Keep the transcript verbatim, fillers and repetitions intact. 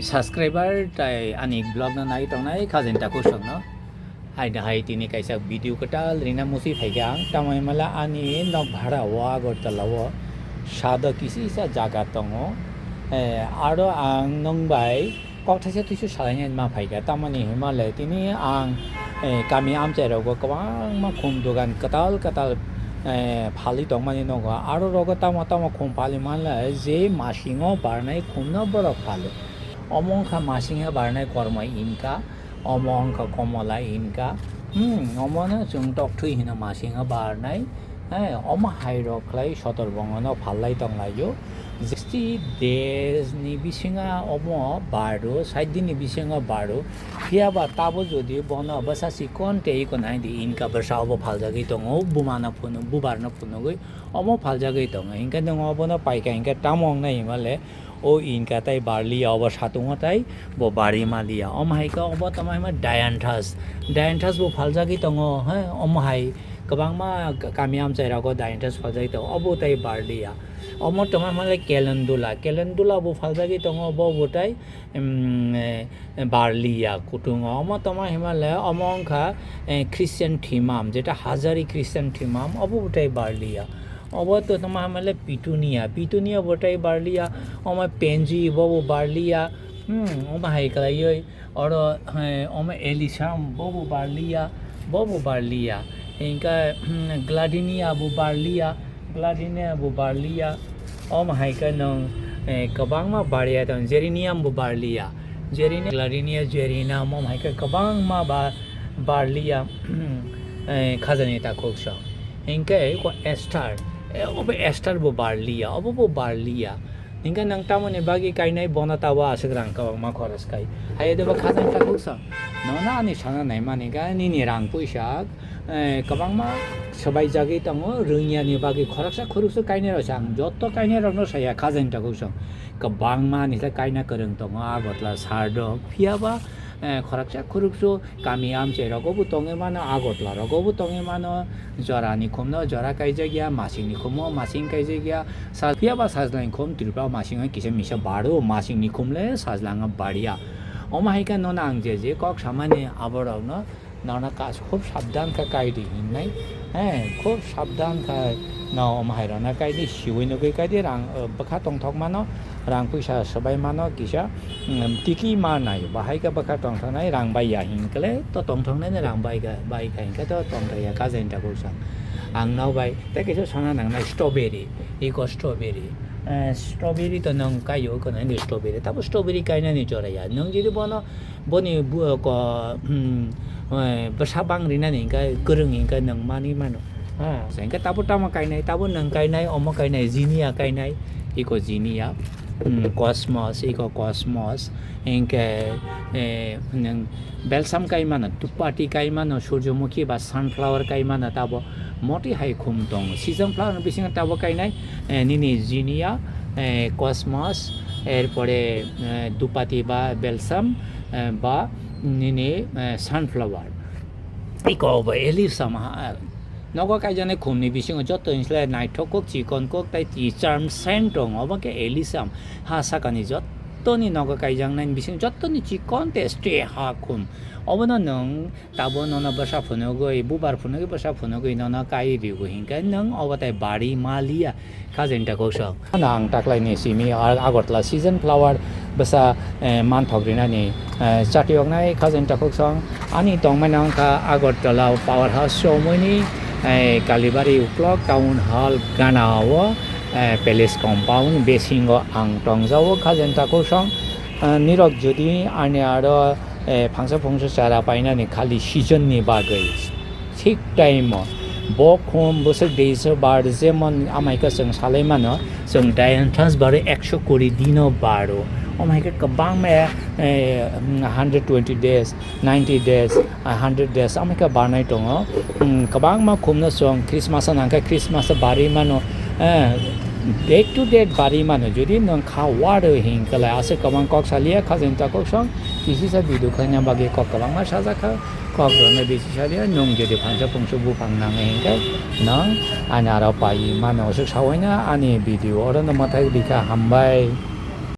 Subscriber tai ani vlog no nai tongnai khajin takhuk song no. Hai da hai tini kaisa video kwtal rina musi phaikha ang, tamo himala ani nok bhara o Agartala o sado kisi sa jaga tongo. Eh, aro ang nwng bai kok thaisa tuisu salaina ma phaikha, tamoni himale tini ang, eh, kami amchai rogo kwbangma khum dogan kwtal kwtal, eh, phalwi tongmani nogo. Aro rogo tamo tamo khum phalwi manle je masingo barnai khumno borok phalo. Omo wngkha masingo barnai kormo inka, omo wngkha komola inka. Hmm, omono chwng tokthui hino masingo barnai. Eh, omo hai rok khlai sotor bongono phallai tonglaio. Sixty days ni bisingo omo baru, sait din ni bisingo baru. Phiya ba tabo jodi bono bwsa sikon tei iko nai di inka bwsa obo phaljagwi tongo, buma no phunu, bubar no phunugwi omo phaljagwi tongo. Hinkhe nwng obono paikha hinkhe tamo wngnai himale o inka tai barliya, obo satungo tai bo bari maliya. Omo hai khe obo tamo hima dianthus, dianthus bo phaljagwi tongo, he, omo hai kwbangma kami amchai rogo dianthus phaljagwi tongo, obo tai barliya. Omo tamo himale calendula, calendula bo phaljagwi tongo, bo bo tai, em, eh, barliya kutungo. Omo tamo himale, omo wngkha, eh, chrysanthemum, jeta hajari chrysanthemum, obo bo tai barliya. Obo to tamo himale petunia, petunia bo tai barliya, omo pansy bo bo barliya. Hmm, omo hai khlaiwi oro, eh, omo alyssum bo bo barliya, bo bo barliya. Hinkhe, hmm, gladiola bo barliya, gladiola bo barliya. Omo hai khe nwng, eh, kwbangma barliya tong, geranium bo barliya. Geranium, gladiola, geranium, omo hai khe kwbangma ba barliya, eh, khajani takhuk song. Hinkhe ko aster, eh, obo aster bo barliya, obo bo barliya. Hinkhe nwng tamoni bagwi kainai bono tabo aswk rang kwbangma khoros khai. Hai deba khajani takhuk song. Nono ani sana naimani khe nini rang puisa, eh, kwbangma swbaijagwi tongo, rwngya ni bagwi khoroksa khoroksa kainai rok se ang jotto kainai rokno saya khajani takhuk song. Kwbangma ni khe kaina kwrwng tongo Agartala sar rok. Phiya ba, eh, khoroksa khoroksa kami amchai rogo bo tongwi mano, Agartala rogo bo tongwi mano, jora ni khum no jora kaijak ya, masing ni khum o masing kaijak ya, sa-, phiya ba sajla ni khum Tripura masing o kisa misa baro, masing ni khum le sajla wng bariya. Omo hai khe nono ang je je kok samani abo rok no nono kas khub sabdan khe kai di hinmai. He, khub sabdan khe no omo hai rok no kai di, siwi nugwi kai di, rang, eh, bwkha tongthok mano, rang puisa swbai mano kisa, mm, tiki ma nai, bahai khe bwkha tongthoknai rang bai ya hinkhe le to tongthoknai ni rang bai kha, bai kha hinkhe to tongthok ya khajani takhuk song. Ang no bai tei kisa sana nangnai strawberry, iko strawberry. Eh, strawberry to nwng kai o, iko nai ni strawberry, tabo strawberry kainani jora ya. Nwng jodi bono Boni bu-, ko, hmm, eh, bwsa bang rinani hinkhe kwrwng hinkhe nwng manwi mano. Ha, hinkhe tabo tamo kainai, tabo nwng kainai, omo kainai, jinia kainai, iko jinia, hmm, cosmos, iko cosmos, hinkhe, eh, nwng balsam kai mano, dupati kai mano, surjomukhi ba sunflower kai mano tabo. Moti hai khum tongo. Season flower ni bisingo tabo kainai, eh, nini jinia, eh, cosmos, erpore, eh, dupati ba balsam, eh, ba nini, eh, sunflower. Iko bo alyssum ha, nogo kaijaknai khum ni bisingo joto ni slai naithok kok, chikon kok, tai charm scent tongo, obo khe alyssum. Ha sakani joto ni nogo kaijaknai ni bisingo joto ni chikon tei stay ha khum. Obono nwng Tabo nono bwsa phunugwi, bubar phunugwi, bwsa phunugwi nono kai rigo hinkhe nwng obo tai bari maliya khajani takhuk song. Ang taklaini simi Agartala season flower bwsa, eh, manthok rinani, eh, chati oknai khajani takhuk song. Ani tongmani wngkha Agartala power house chomoni, eh, Kalibari uklok town hall gana o, eh, palace compound bisingo ang tongjago khajani takhuk song. Eh, nirok jodi ani aro eh, phangsa phungsa chara painani khali season ni bagwi. Thik time o bo khum bwswk deisa bar jemon amaika chwng salai mano, chwng dianthus baro ekso kuri dino baro. Omo hai khe kwbangma, eh, hundred twenty days, ninety days, a hundred days amaika barnai tongo. Hmm, kwbangma khumno chwng Christmas o nangkhe Christmas o barwi mano. Eh, date to date barwi mano. Jodi nwng kha waro hinkhe lai aswk kwbang kok saliya khajani takhuk song. Kisisa video khlaina bagwi kok kwbangma sajak kha, kok rwna bisi saliya, nwng jodi phangsa phungsa buphang nangwi hinkhe nwng ani aro paiwi mano, aswk sawi na ani video oro no mwthai rikha, hambai.